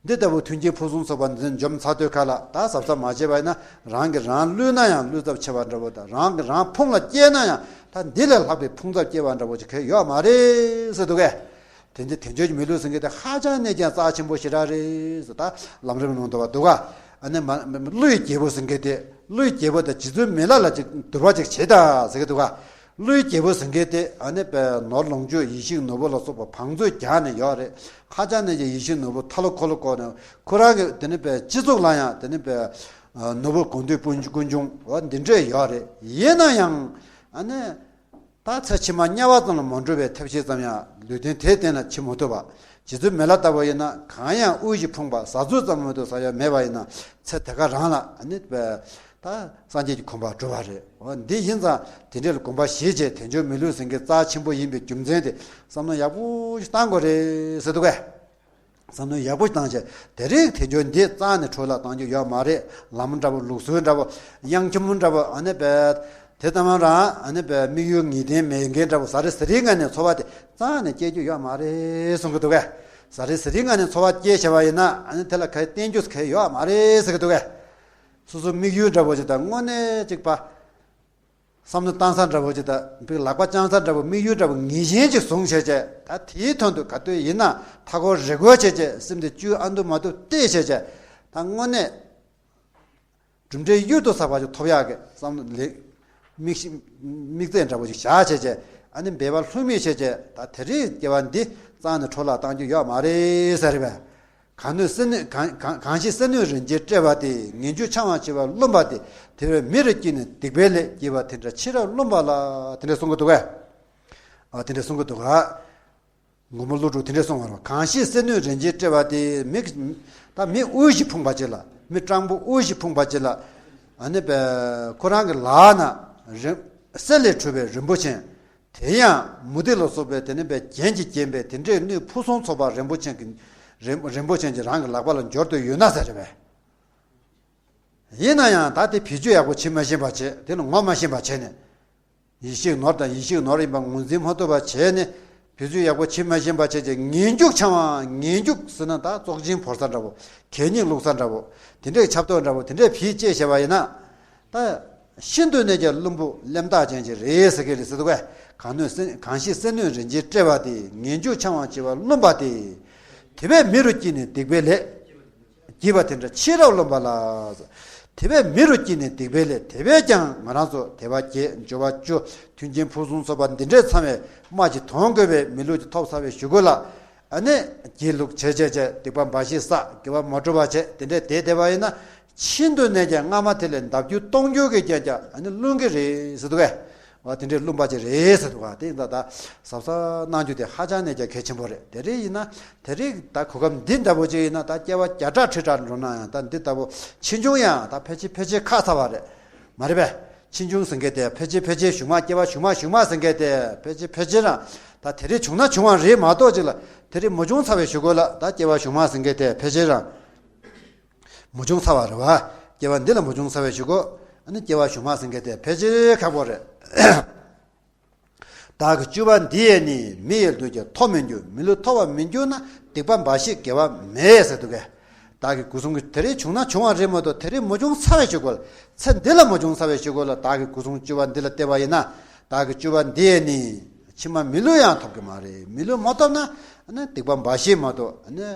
འདི་ལྟ་བུ་མཐུན་རྐྱེན་ཕུན་སུམ་ཚོགས་པ་འདི་ཚོ་འཇོམས་ཚར་དུས་ཁ་ལ་ད་གཟབ་གཟབ་མ་བྱས་པ་ཡིན་ན། རང་གིས་རང་བསླུས་ན་ཡང་བསླུ་ཚབས་ཆེ་བ་འདྲ་པོ་དང་། རང་གིས་རང་ཕུང་ལ་སྐྱེལ་ན་ཡང་ད་འདི་ལས་ལྷག་པའི་ཕུང་ཚབས་སྐྱེ་བ་འདྲ་པོ་ཅིག་གལ་ཡོད་མ་རེད་ཟེར་འདུག་གས། དེ་འདི་དལ་འབྱོར་གྱི་མི་ལུས་ཟེར་མཁན་དེ་ཧ་ཅང་ནས་ཀྱང་རྩ་ཆེན་པོ་ཞེ་དྲག་རེད་ཟེར། ད་ལམ་རིམ་ནང་དུ་བ་འདུག་ག་ཨ་ནི་མ་མ་ཀླུ་ཡི་རྒྱལ་པོ་ཟེར་མཁན་དེ། ཀླུ་ཡི་རྒྱལ་པོ་དང་རྗེ་བཙུན་མི་ལ་ལ་ཅིག་བསྡུར་བ་ཅིག་བྱེད་ད་ཟེར་གི་འདུག་ག་ཀླུའི་རྒྱལ་པོ་ཟེར་མཁན་དེ་ཨ་ནི་པའི་ནོར་ལོངས་སྤྱོད་ཡིད་བཞིན་ནོར་བུ་ལ་སོགས་པ་བང་མཛོད་རྒྱག་ནས་ཡོད་རེད། ཧ་ཅང་ནས་ཀྱི་ཡིད་བཞིན་ནོར་བུ་ཐལ་ལོ་འཁོར་ལོ་བསྐོར་ནས་ཁོ་རང་གི་དེ་ནི་པའི་སྤྱི་ཚོགས་ལ་ཡང་དེ་ནི་པའི་ནོར་བུ་དགོས་འདོད་ཀུན་འབྱུང་འོ་འདི་འདྲས་ཡོད་རེད། ཡིན་ན་ཡང་ཨ་ནི། ད་ཚེ་ཕྱི་མ་དམྱལ་བ་ཙམ་ལ་མ་འགྲོ་བའི་ཐབས་ཤེས་ཙམ་ཡང་ལུས་རྟེན་དེའི་སྟེང་ལ་བྱེད་མ་ཐུབ་པ། རྗེ་བཙུན་མི་ལ་ལྟ་བུ་ཡིན་ན་གང་ཡང་དབུལ་ཞིང་ཕོངས་པ་ཟ་ཚོད་ཙམ་མ་གཏོགས་ཟ་ཡ་མེད་པ་ཡིན་ན་ཚེ་དེ་ག་རང་ལ་ནི་ད་སངས་རྒྱས་ཀྱི་གོ་འཕང་འགྲོ་བ་རེད། འོ་འདི་ཡིན་ཙང་དེ་འདྲའི་ལ་གོམས་པ་བཞེས་བྱས་དལ་འབྱོར་མི་ལུས་ཟིན་གྱི་རྩ་ཆེན་པོ་ཡིན་པའི་རྒྱུ་མཚན་དེ་བསམ་བློ་ཡག་པོ་ཞིག་བཏང་དགོས་རེད་ཟེར་འདུག་གས། བསམ་བློ་ཡག་པོ་བཏང་བྱས་དེ་རིང་དལ་འབྱོར་འདི་རྩ་ནས་འཕྲོ་བརླག་གཏང་རྒྱུ་ཡོད་མ་རེད། ལམ་འདྲ་པོ་ལུགས་སྲོལ་འདྲ་པོ་གཡང་འཁྱོམ་འདྲ་པོ་ཨ་ནི་པས་དེ་ལྟ་མ་རང་ཨ་ནི་པས་དམིགས་ཡུལ་ངེས་གཏན་མེད་མཁན་འདྲ་པོ་ཟ་རི་ཟ་རིའི་ངང་ནས་འཚོ་བ་དེ་རྩ་ནས་སྐྱེལ་རྒྱུ་ཡོད་མ་རེད་གསུང་གི་འདུག་གས། ཟ་རི་ཟ་རིའི་ངང་ནས་འཚོ་བ་སྐྱེལ་བྱས་པ་ཡིན་ན་ཨ་ནི་དེ་ལ་ག་བསྟན་རྒྱུ་ག་ཡོད་མ་རེད་ཟེར་གི་འདུག་གས། སོ་སོ་དམིགས་ཡུལ་འདྲ་པོ་ཅིག་དང་དངོས་གནས་ཅིག་པ། བསམ་བློ་བཏང་ས་འདྲ་པོ་ཅིག་དང་བི་ལག་པ་བརྐྱངས་ས་འདྲ་པོ་དམིགས་ཡུལ་འདྲ་པོ་ངེས་ཅན་ཅིག་བཟུང་བྱས་བྱས་ད་དེའི་དོན་དུ་ག་དུས་ཡིན་ན་མཐའ་འཁོར་རེ་སྐོར་བྱས་བྱས་སེམས་དེ་བཅུད་ཨ་འདུ་མ་འདུ་བལྟས་བྱས་བྱས་ད་དངོས་གནས་གྲུབ་འབྲས་གཡུར་དུ་ཟ་བ་ཅིག་ཐོབ་ཡག་གི་བསམ་བློ་ལེགས་དམིགས་དམིགས་ཚད་འདྲ་པོ་ཅིག་བཞག་བྱས་བྱས་ཨ་ནི་འབད་པ་ལྷུར་མིག་བྱས་བྱས་ད་དེ་རིང་སྐྱེ་བ་འདི་རྩ་ནས་འཕྲོ་བརླག་གཏང་རྒྱུ་ཡོད་མ་རེད་ཟེར་བས། གང་ནུས་སེམས་ནུས་གང་གང་གང་ཞིག་སེམས་ནུས་རིན་ཆེན་སྤྲད་པ་དེ། ངེས་འབྱུང་འཆང་བར་བྱེད་པར་བརླུམས་པ་དེ། དེ་བས་མི་རུ་སྐྱེས་ནས་སྡིག་པའི་ལས་བགྱིས་པ་དེ་འདྲ་ཕྱི་རབས་བརླུམས་པ་ལ་དེ་འདྲ་གསུང་གི་འདུག་གས། ཨ་དེ་འདྲ་གསུང་གི་འདུག་ག། མགོན་པོ་ཀླུ་སྒྲུབ་དེ་འདྲ་གསུང་བར་གང་ཞིག་སེམས་ནུས་རིན་ཆེན་སྤྲད་པ་དེ་མི་ད་མི་དབུལ་ཞིང་ཕོངས་པ་ཅིག་ལ་མི་སྤྲང་པོ་དབུལ་ཞིང་ཕོངས་པ་ཅིག་ལ་ཨ་ནི་པའི་ཁོ་རང་གི་ལག་ན་རིན་གསེར་ལས་གྲུབ་པའི་རིན་པོ་ཆེ། དེ་ཡང་མུ་ཏིག་ལ་སོགས་པའི་དེ་ནི་པའི་རྒྱན་གྱིས་བརྒྱན་པའི་དེ་འདྲའི་སྣོད་ཕུན་སུམ་ཚོགས་པ་རིན་པོ་ཆེ་གི་རིན་རིན་པོ་ཆེ་གྱིས་རང་གི་ལག་པ་ལ་འབྱོར་དུ་ཡོད་ན་ཟེར་རེད་པས། ཡིན་ན་ཡང་ད་དེ་བེད་སྤྱོད་ཡག་པོ་བྱེད་མ་ཤེས་པ་བྱས་དེ་ལ་ངོ་མ་ཤེས་པ་བྱས་ནས། ཡིད་བཞིན་ནོར་དང་ཡིད་བཞིན་ནོར་ཡིན་པ་ངོས་འཛིན་མ་ཐུབ་པ་བྱས་ནས། བེད་སྤྱོད་ཡག་པོ་བྱེད་མ་ཤེས་པ་བྱས་ཀྱི་ངེས་འབྱུང་འཆང་བ་ངེས་འབྱུང་ཟེར་ན་ད་བཙོག་གཅིན་བོར་ས་འདྲ་པོ། གད་སྙིགས་བླུགས་ས་འདྲ་པོ། དེ་འདྲའི་ཆབ་ཏོག་འདྲ་པོ་དེ་འདྲའི་བེད་སྤྱད་བྱས་པ་ཡིན་ན། ད་ཤིན་ཏུ་ནས་ཀྱང་བླུན་པོ་གླེན་རྟགས་ཅན་ཅིག་རེད་ཟེར་གི་རེད་ཟེར་འདུག་གས། གང་ནུས་སེམས་གང་ཞིག་སེམས་ནུས་རིན་ཆེན་སྤྲད་པ་དེ་ངེས་འབྱུང་འཆང་བར་བྱེད་པར་བརླུམས་པ་དེ། དེ་བས་མི་རུ་སྐྱེས་ནས་སྡིག་པའི་ལས། བགྱིས་པ་དེ་འདྲ་ཕྱི་རབས་བརླུམས་པ་ལ། དེ་བས་མི་རུ་སྐྱེས་ནས་སྡིག་པའི་ལས་དེ་བས་ཀྱང་ང་རང་ཚོ་དད་པ་བརྒྱད་འབྱོར་པ་བཅུ་མཐུན་རྐྱེན་ཕུན་སུམ་ཚོགས་པ་འདི་འདྲའི་ཚང་བའི་རྨ་གྱིས་དོན་དགོས་པའི་མི་ལུས་ཀྱི་ཐོབ་ཚར་བའི་གཞུག་གུ་ལ། ཨ་ནི་སྒྱིད་ལུག་བྱས་བྱས་བྱས་སྡིག་པ་འབའ་ཞིག་བསགས་དགེ་བ་མ་སྒྲུབ་པ་བྱས་དེ་འདྲས་བསྡད་བསྡད་པ་ཡིན་ན་ཤིན་ཏུ་ནས་ཀྱང་སྔ་མ་དེ་ལས་ལྡབ་འགྱུར་སྟོང་འགྱུར་གྱི་རྐྱེན་ཀྱང་ཨ་ནི་བླུན་གྱི་རེད་ཟེར་འདུག་གས། བ་དེ་འདྲས་བླུན་པ་ཅིག་རེད་ཟེར་འདུག་ག། དེ་ཡིན་ཙང་ད་གཟབ་གཟབ་གནང་རྒྱུ་དེ་ཧ་ཅང་ནས་ཀྱང་གལ་ཆེན་པོ་རེད། དེ་རིང་ཡིན་ན་དེ་རིང་ད་གོ་སྐབས་འདི་འདྲ་པོ་ཅིག་ཡིན་ན་ད་སྐྱེ་བ་བརྒྱ་ཕྲག་ཁྲི་ཕྲག་འགྲོ་ན་ཡང་ད་འདི་ལྟ་བུ་ཕྱིས་འབྱུང་ཡང་ད་ཕལ་ཆེར་ཕལ་ཆེར་ཁག་ཚ་བ་རེད། མ་རེད་པས། ཕྱིས་འབྱུང་ཟེར་མཁན་དེ་ཕལ་ཆེར་ཕལ་ཆེར་གཞུག་མ་སྐྱེ་བ་གཞུག་མ་གཞུག་མ་ཟེར་མཁན་དེ་ཕལ་ཆེར་ཕལ་ཆེར་རང་ད་དེ་རིང་བྱུང་ན་བྱུང་བ་རེད་མ་གཏོགས་ཅིག་ལ་དེ་རིང་མ་བྱུང་ཚར་བའི་གཞུག་གུ་ལ་ད་སྐྱེ་བ་གཞུག་མ་ཟེར་མཁན་དེ་ཕལ་ཆེར་རང་མ་བྱུང་ཚར་བ་རེད་བ། སྐྱེ་བ་འདི་ལ་མ་བྱུང་ཚར་བའི་གཞུག་གུ་ཨ་ནི་སྐྱེ་བ་གཞུག་མ་ཟེར་མཁན་དེ་ཕལ་ཆེར་ཁག་པོ་རེད། བདག་གི་སྤྱོད་པ་འདི་ཡིས་ནི་མི་ཡི་ལུས་ཀྱང་ཐོབ་མི་འགྱུར། མི་ལུས་ཐོབ་པར་མི་འགྱུར་ན་སྡིག་པ་འབའ་ཞིག་དགེ་བ་མེད་ཟེར་འདུག་གས། བདག་གི་སྒོ་གསུམ་གྱི་དེ་རིང་བྱུང་ན་བྱུང་བ་རེད་མ་གཏོགས་དེ་རིང་མ་བྱུང་ཚར་བའི་གཞུག་གུ་ལ་ཚེ་འདི་ལ་མ་བྱུང་ཚར་བའི་གཞུག་གུ་ལ་བདག་གི་སྒོ་གསུམ་སྤྱོད་པ་འདི་ལ་བལྟས་པ་ཡིན་ན་བདག་གི་སྤྱོད་པ་འདི་ཡིས་ནི་ཕྱི་མ་མི་ལུས་ཡང་ཐོབ་ཀྱི་མ་རེད། མི་ལུས་མ་ཐོབ་ན་ཨ་ནི་སྡིག་པ་འབའ་ཞིག་མ་གཏོགས་ཨ་ནི་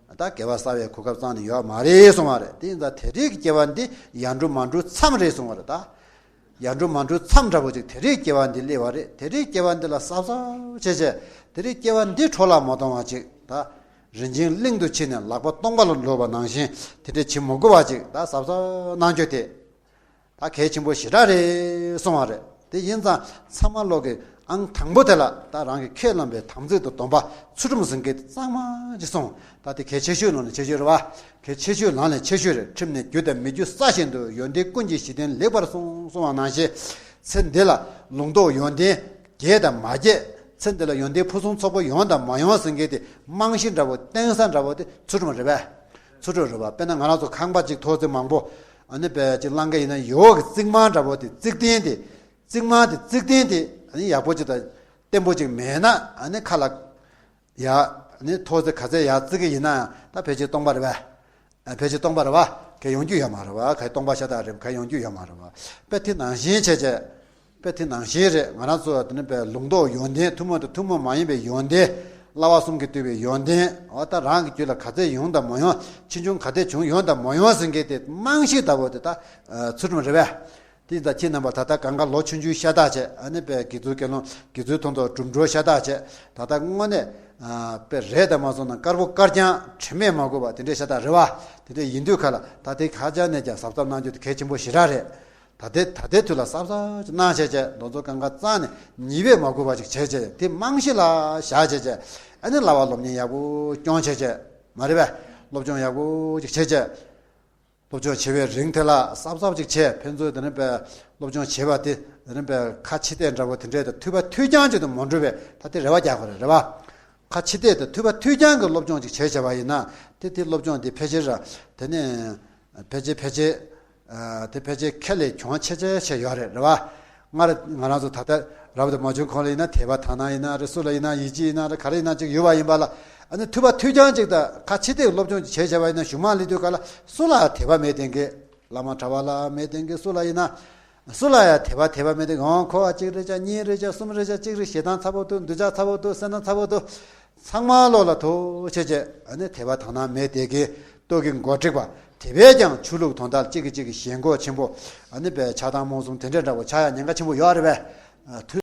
ད་དགེ་བ་བསགས་པའི་གོ་སྐབས་རྩ་ནས་ཡོད་མ་རེད་གསུང་བ་རེད། དེ་ཡིན་ཙང་དེ་རིང་གི་སྐྱེ་བ་འདི་ཡར་འགྲོ་མར་འགྲོ་མཚམས་རེད་གསུང་བ་རེད་ད། ཡར་འགྲོ་མར་འགྲོའི་མཚམས་འདྲ་པོ་ཅིག་དེ་རིང་སྐྱེ་བ་འདི་སླེབས་པ་རེད། དེ་རིང་སྐྱེ་བ་འདི་ལ་གཟབ་གཟབ་བྱས་བྱས་དེ་རིང་སྐྱེ་བ་འདི་འཕྲོ་བརླག་མ་གཏོང་བ་ཅིག་ད་རིན་ཆེན་གླིང་དུ་ཕྱིན་ནས་ལག་པ་སྟོང་པ་ལ་ལོག་པ་ནང་བཞིན་དེ་འདྲ་བྱེད་མ་དགོས་པ་ཅིག་ད་གཟབ་གཟབ་གནང་རྒྱུ་དེ་ད་གལ་ཆེན་པོ་ཞེ་དྲག་རེད་གསུང་བ་རེད། དེ་ཡིན་ཙང་ཚང་མ་ལོག་གི་ཨང་དང་པོ་དེ་ལ་ད་རང་གི་ཁས་བླངས་པའི་དམ་ཚིག་དང་སྡོམ་པ་ཚུལ་ཁྲིམས་ཟེར་མཁན་དེ་གཙང་མ་ཅིག་སྲུང་། ད་དེ་གལ་ཆེ་ཤོས་ནང་ནས་ཆེ་ཤོས་རེད་བ། གལ་ཆེ་ཤོས་ནང་ནས་ཆེ་ཤོས་རེད། ཁྲིམས་ནི་རྒྱུ་དང་མི་རྒྱུ་ས་བཞིན་དུ། ཡོན་ཏན་ཀུན་གྱི་གཞི་རྟེན་ལེགས་པར་སྲུང་། གསུང་བ་ནང་བཞིན་ཚེ་འདི་ལ་ལུང་རྟོགས་ཡོན་ཏན་རྒྱས་དང་མ་རྒྱས། ཚེ་འདི་ལ་ཡོན་ཏན་ཕུན་སུམ་ཚོགས་པོ་ཡོང་དང་མ་ཡོང་ཟེར་མཁན་དེ་རྨང་གཞི་འདྲ་པོ་བརྟེན་ས་འདྲ་པོ་དེ་ཚུལ་ཁྲིམས་རེད་པས། ཚུལ་ཁྲིམས་རེད་པ། དཔེར་ན་ང་རང་ཚོ་ཁང་པ་གཅིག་ཐོག་བརྩེགས་མང་པོ་ཨ་ནི་པའི་གཅིག་བླངས་མཁན་ཡིན་ན་ཡོག་གི་རྩིག་རྨང་འདྲ་པོ་དེ་རྩིག་རྟེན་དེ་རྩིག་རྨང་དེ་རྩིག་རྟེན་དེ་ཨ་ནི་ཡག་པོ་ཅིག་དང་བརྟན་པོ་ཅིག་མེད་ན་ཨ་ནི་ཁ་ལ་ཡ་ཨ་ནི་ཐོག་བརྩེགས་ག་ཚད་ཡར་བརྩིགས་ཀྱི་ཡིན་ན་ཡང་ད་ཕལ་ཆེར་སྟོང་པ་རེད་པས། ཨ་ཕལ་ཆེར་སྟོང་པ་རེད་པ། གལ་ཡོང་རྒྱུ་ཡོད་མ་རེད་པ། གལ་སྟོང་པ་ཤ་སྟག་རེད། གལ་ཡོང་རྒྱུ་ཡོད་མ་རེད་པ། དཔེ་དེ་ནང་བཞིན་བྱས་བྱས། དཔེ་དེ་ནང་བཞིན་རེད། ང་རང་ཚོ་དེ་ནི་པའི་ལུང་རྟོགས་ཡོན་ཏན་ཐུན་མོང་དང་ཐུན་མོང་མ་ཡིན་པའི་ཡོན་ཏན། བསླབ་པ་གསུམ་གྱིས་བསྡུས་པའི་ཡོན་ཏན་འོ་ད་རང་གི་རྒྱུད་ལ་ག་ཚད་ཡོང་དང་མ་ཡོང་། ཕྱིས་འབྱུང་ག་ཚད་བྱུང་ཡོང་དང་མ་ཡོང་ཟེར་མཁན་དེ་རྨང་གཞི་ལྟ་བུ་དེ་ད་ཚུལ་ཁྲིམས་རེད་པས། དེ་ད་ཁྱེད་རྣམ་པ་ད་ལྟ་གང་ག་ལོ་ཆུང་ཆུང་ཤ་སྟག་བྱས། ཨ་ནི་པའི་དགེ་ཚུལ་དགེ་སློང་དགེ་ཚུལ་མཐོང་ཐོས་གྲུབ་འགྲོ་ཤ་སྟག་བྱས། ད་ལྟ་དངོས་གནས་ཨ་པའི་རེད་དང་མ་སོང་ན་དཀར་པོ་དཀར་རྐྱང་དྲི་མས་མ་གོས་པ་དེ་འདྲའི་ཤ་སྟག་རེད་བ། དེ་འདྲ་ཡིན་དུས་ཁ་ལ་ད་ལྟའི་ཁ་ཆག་ནས་ཀྱང་གཟབ་གཟབ་གནང་རྒྱུ་དེ་གལ་ཆེན་པོ་ཞེ་དྲག་རེད། ད་ལྟའི་ད་ལྟའི་དུས་ལ་གཟབ་གཟབ་ཅིག་གནང་བྱས་བྱས། མདོ་ཚོ་གང་ག་རྩ་ནས་ཉེས་པས་མ་གོས་པ་ཅིག་བྱས་བྱས། དེ་རྨང་གཞི་ལ་བཞག་བྱས་བྱས། ཨ་ནི་བསླབ་པ་སློབ་གཉེར་ཡག་པོ་སྐྱོང་བྱས་བྱས། མ་རེད་པས། སློབ་སྦྱོང་ཡག་པོ་ཅིག་བྱས་བྱས། སློབ་སྦྱོང་བྱེད་པའི་རིང་དེ་ལ་གཟབ་གཟབ་ཅིག་བྱས། ཕན་ཚུན་དེ་རིང་པའི་སློབ་སྦྱོང་བྱེད་པ་དེ་དེ་རིང་པའི་ཁ་ཕྱི་བལྟས་འདྲ་པོ་དེ་འདྲའི་དང་མཐུད་པ་མཐུད་རྐྱང་ཅིག་ཏུ་མ་འགྲོ་བའི་ད་དེ་རེ་བ་རྒྱག་དགོས་རེད། རེད་བ། ཁ་ཕྱི་བལྟས་དང་མཐུད་པ་མཐུད་རྐྱང་གི་སློབ་སྦྱོང་ཅིག་བྱས་བྱས་པ་ཡིན་ན། དེ་དེ་སློབ་སྦྱོང་དེ་ཕལ་ཆེར་དེ་ནས་ཕལ་ཆེར་ཕལ་ཆེར་ཨ་དེ་ཕལ་ཆེར་ཁྱད་ལས་གྱོང་ཆེ་ཆེ་ཆེ་ཡོད་རེད། རེད་བ། སྔར་ང་རང་ཚོ་ད་ལྟ་རབ་ཏུ་མ་བྱུང་གོང་ལ་ཡིན་ན་དད་པ་དག་སྣང་ཡིན་ན་རེད། སུ་ལ་ཡིན་ན་ཡིད་ཆེས་ཡིན་ན་རེད། ག་རེ་ཡིན་ན་ཅིག་ཡོད་པ་ཡིན་པ་ལ། ཨ་ནི་མཐུད་པ་མཐུད་རྐྱང་ཅིག་དང་ཁ་ཕྱི་བལྟས་སློབ་སྦྱོང་ཅིག་བྱས་བྱས་པ་ཡིན་ན། གཞུག་མ་སླེབས་དུས་ག་ལ་སུ་ལ་དད་པ་མེད་དེ་གི། བླ་མ་གྲྭ་པ་ལ་མེད་དེ་གི། སུ་ལ་ཡིན་ན། སུ་ལ་ཡང་དད་པ་དད་པ་མེད་དེ་གི། འོང་ཁོ་བ་གཅིག་རེད་ཅག་གཉིས་རེད་ཅག་གསུམ་རེད་ཅག་གཅིག་རེད། ཞེ་སྡང་ཚ་པོ་འདུག་གདུལ་བྱ་ཚ་པོ་འདུག་སེམས་ནང་ཚ་པོ་འདུག་ཚང་མ་བློ་ལ་ཐུག་བྱས་བྱས། ཨ་ནི་དད་པ་དག་སྣང་མེད་དེ་གི་སྟོབས་ཀྱིས་འགོ་ཁྲིད་པ། དེ་བས་ཀྱང་ཆོས་ལུགས་དོན་དག་གཅིག་གིས་གཅིག་གི་ཞེན་ཁོག་ཆེན་པོ། ཨ་ནི་པའི་ཆགས་སྡང་རྨོངས་གསུམ་དེ་འདྲ་འདྲ་པོ་ཆགས་ཡ་ཉེན་ཁ་ཆེན་པོ་ཡོད་རེད་པས། ཨ་ཐུ།